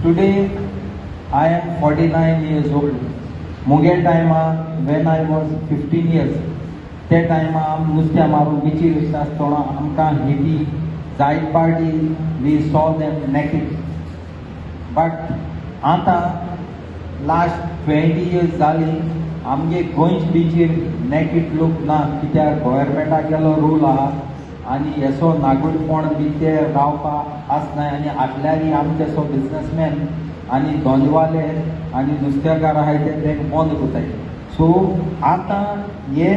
Today I am 49 years old. मुगे टायमा, when I was 15 years, ते टायमा आम नुस्त्या मारून बिचीर वयता आसतना आमकां हिपी जायत party, we saw them naked. But आतां लास्ट 20 इयर्स जाली, आमगे गोंयचे बिचीर नॅकीड लोक ना, कित्याक गोवोरमेंटा केलो रूल आहा आनी येसो नागूटपण बी ते रावपा आसनाय. आनी आसल्यारय आमचे सो बिजनसमॅन आनी धोंदवाले आनी नुस्तेकार आहाय, ते तेंका बंद करताय. सो आतां हे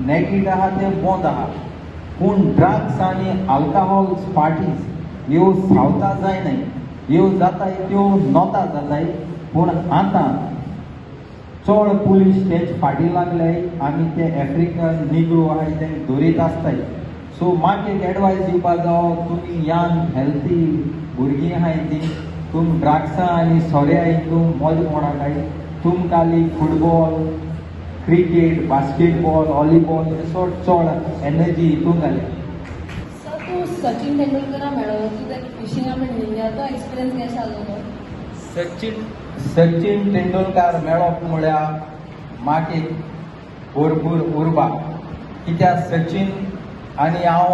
नॅकीड आहा ते बंद आहा, पूण ड्रग्स आनी अल्कोहोल पार्टीज ह्यो सावता जायनाय. ह्यो जाताय त्यो नोता जाताय, पूण आतां चड पुलीस तेच फाटी लागले आनी ते आफ्रिकन निग्रो आहाय ते धरीत आसताय. सो म्हाका एक एडवायस दिवपा जावो, तुमी यंग हेल्थी भुरगीं आहाय ती तुम ड्रग्सां आनी सोऱ्या हितून मजा मोडाकाय. तुम खाली फुटबॉल, क्रिकेट, बास्केटबॉल, व्हॉलीबॉल असो चड एनर्जी हितून घाल्या. सर, तूं सचिन तेंडुलकरा मेळ्ळो, तूं ताका फिशिंगा म्हणली, तो एक्सपिरियन्स कशें आसलो? सचिन तेंडुलकार मेळप म्हळ्यार म्हाका एक भरपूर उर्बा, कित्याक सचिन आनी हांव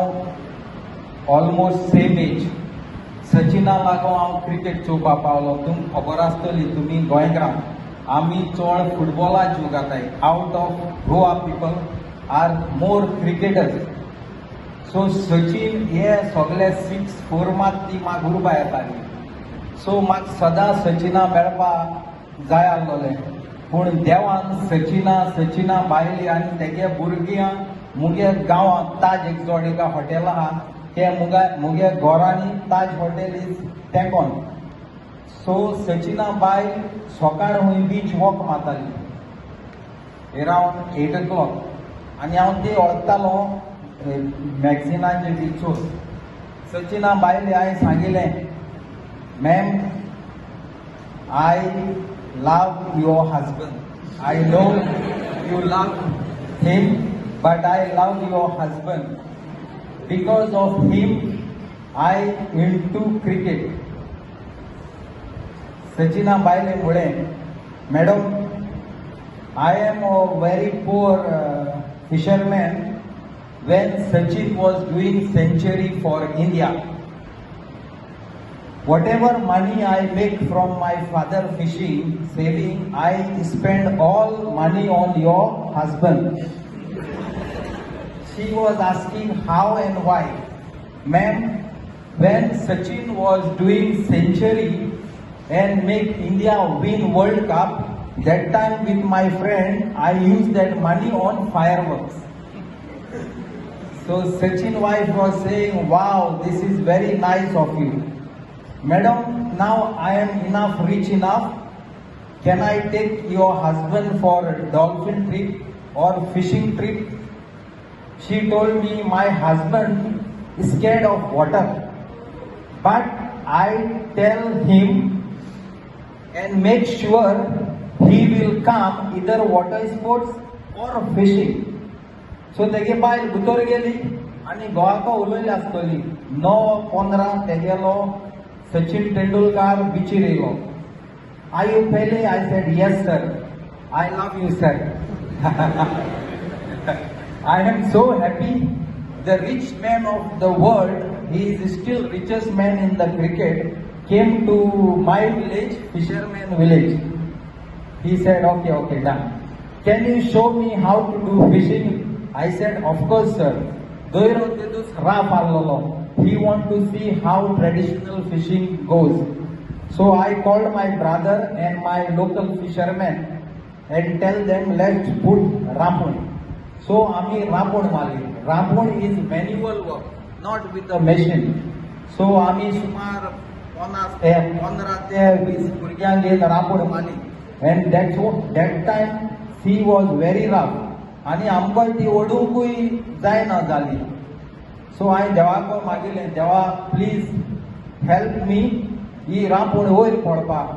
ऑलमोस्ट सेम एज. सचिना लागून हांव क्रिकेट चोवपाक पावलो. तुमकां खबर आसतली, तुमी गोंयकारां, आमी चड फुटबॉला जीव घाताय. Out of Goa, people are more cricketers. So Sachin हे सगळे 6-4 मात ती म्हाका उर्बा येताली. सो म्हाका सदां सचिना मेळपाक जाय आसलोलें, पूण देवान सचिना बायली आनी तेगे भुरग्यांक मुगे गांवांत ताज एक्झॉटिका हॉटेल आहा, ते मुगा मुगे घरांनी ताज हॉटेल is तेंकोन. सो सचिना बायल सकाळ हुंय बीच वॉक मारताली एरावंड 8 ओ क्लॉक आनी हांव ती वळखतालो मॅगझिनाचे बी चोस. सचिना बायले हांवें सांगिलें, "Ma'am, I love your husband. I know you love him, but I love your husband. Because of him I into cricket." सचिना बायले म्हळें, "Madam, I am a very poor fisherman. When Sachin was doing century for India, whatever money I make from my father fishing, saving, I spend all money on your husband." She was asking how and why. "Ma'am, when Sachin was doing century and make India win World Cup, that time with my friend, I used that money on fireworks." So Sachin wife was saying, "Wow, this is very nice of you. Madam, now I am enough rich enough. Can I take your husband for a dolphin trip or fishing trip?" She told me, "My husband is scared of water. But I tell him and make sure he will come either water sports or fishing." So तेगे बायल भितर गेली आनी गोवाको उलयली आसतली. 9:15 तेगेलो सचिन तेंडुलकार बिचीर येयलो. "Are you Pele?" I said, "Yes, sir. I love you, sir. I am so happy. The rich man of the world, he is still richest man in the cricket, came to my village, fisherman village." He said, Okay, done. Can you show me how to do fishing?" I said, "Of course, sir." दोयरो तेदूस राप आसलेलो. He want to see how traditional fishing goes. So I called my brother and my local fishermen and tell them, "Let's put रांपोण." So आमी रांपोण मारली. रांपोण is manual work, not with a machine. So आमी सुमार 15 ते 20 भुरग्यांक घेवन रांपोण मारली and that time sea was very rough आनी आमकां ती ओडूंकूय जायना जाली. सो हांवें देवाक मागिल्लें, "देवा, प्लीज हेल्प मी ही रांपोण वयर पडपाक,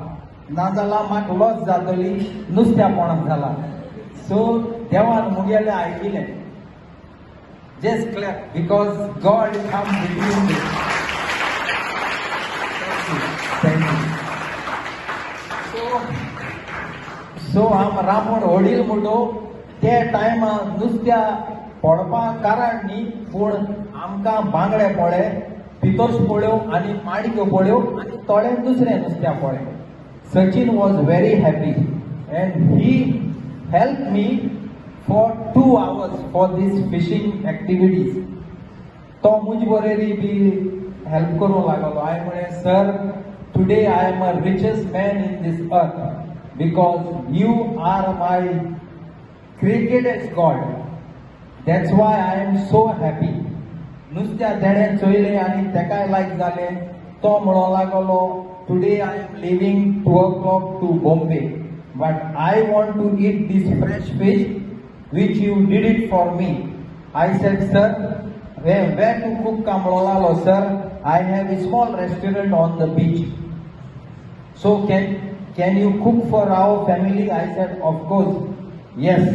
नाजाल्यार म्हाका लॉस जातली, नुस्त्या पोणाक जाला." सो देवान मुगेलें आयकिलें. Just clap because God come between. Thank you, thank you. So आम रांपोण होडील म्हणटो ते टायमा नुस्त्या पडपा कारण न्ही, पूण आमकां बांगडे पळय, पितोश पळ्यो आनी माणक्यो पळ्यो आनी थोडे दुसरे नुस्त्या पळय. Sachin was very happy and he help me for 2 hours for this fishing activities. तो मुज बरेरी बी हेल्प करूंक लागलो. हांवें म्हळें, sir, today I am a richest man in this earth because you are my cricketer's god. That's why I am so happy. नुस्त्या तेणें चोयलें आनी तेकाय लायक जालें. तो म्हणूंक लागलो, today I am leaving 2 o'clock to Bombay, but I want to eat this fresh fish which you did it for me. I said, sir, where to cook का म्हणूंक लागलो, sir, I have a small restaurant on the beach, so can you cook for our family? I said, of course, yes.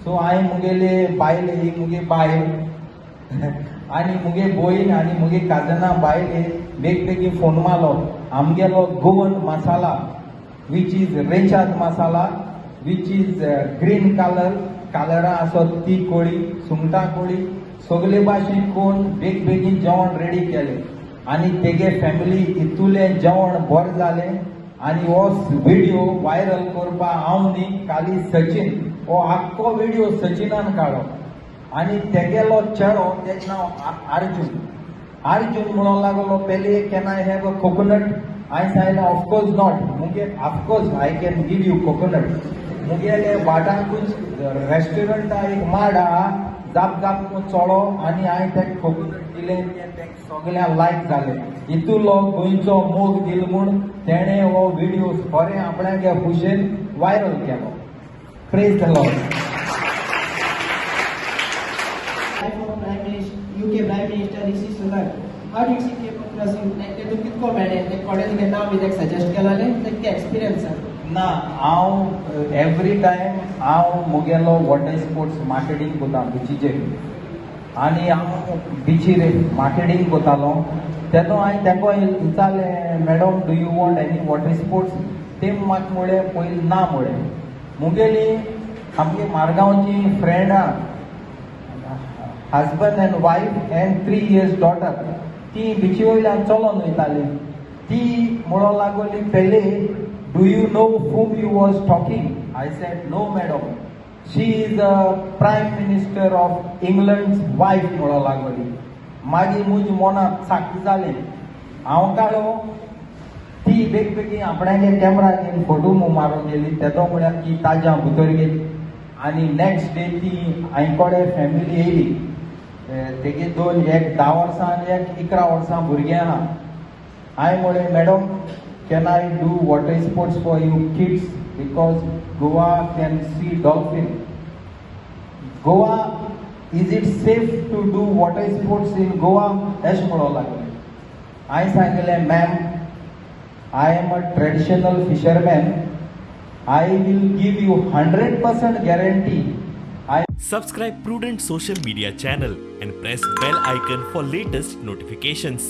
So हांवें मुगेले बायले, ही मुगे बायल आनी मुगे भयण आनी मुगे काजना बायले बेग बेगीन फोन मारलो. आमगेलो Goan masala which is rechado masala which is green colour, कालरां आसत ती कोळी, सुंगटां कोळी, सगले भाशेन करून बेग बेगीन जेवण रेडी केलें आनी तेगे फॅमिली इतुलें जेवण बरें जालें. आनी हो व्हिडियो वायरल करपा हांव न्ही, खाली सचिन, हो आख्खो व्हिडियो सचिनान काडलो आनी तेगेलो चेडो, तेजें नांव अर्जुन. अर्जुन म्हणूंक लागलो, पेले can I have a coconut? हांवें सांगलें, ऑफकोर्स not, मुगे of course I can give you coconut. मुगेले वाटांकूच रेस्टॉरंटा एक माड आहा, जाप जाप चोडो आनी हांवें तेका कोकोनट दिलें, तें तेका सगळ्यांक लायक जालें. इतलो गोंयचो मोग दिलो म्हूण तेणें हो व्हिडियो बरें आपणागे भशेन वायरल केलो. Praise the Lord. UK Prime Minister Rishi Sunak, how did she came across you? Like ते तुका कितको मेळ्ळें, ते कॉलेज केन्ना बी ताका सजेस्ट केलोलें, ते कितें एक्सपिरियन्स आसा? ना, हांव एवरी टायम हांव मुगेलो वॉटर स्पोर्ट्स मार्केटींग करता बिचीचेर आनी हांव बिचीर मार्केटींग करतालो. तेन्ना हांवें ताका विचारलें, madam, do you want any water sports? ते म्हाका म्हळें पयलीं ना म्हळें. मुगेली आमगे मारगांवची फ्रेंडां, husband and wife and 3 years daughter, ती बिची वयल्यान चलोन वयताली. ती म्हणूंक लागली, पेले, do you know whom you was talking? I said, no madam, she is a prime minister of England's wife म्हणूंक लागली. मागीर म्हज्या मनाक साक जालें. हांव काडलो, ती बेग बेगीन आपणागे कॅमरा घेवन फोटो मारून गेली. तेदो म्हळ्यार ती ताज्या भितर गेली आनी नेक्स्ट डे ती हांचे कडेन फॅमिली येयली. तेगे दोन, एक 10 वर्सां आनी एक 11 वर्सां भुरगें आहा. हांवें म्हळें, madam, can I do water sports for you kids because Goa can see dolphin? Goa, is it safe to do water sports in Goa? अशें म्हणूंक लागलें. हांवें सांगलें, ma'am, I am a traditional fisherman. I will give you 100% guarantee. Subscribe Prudent Social Media channel and press bell icon for latest notifications.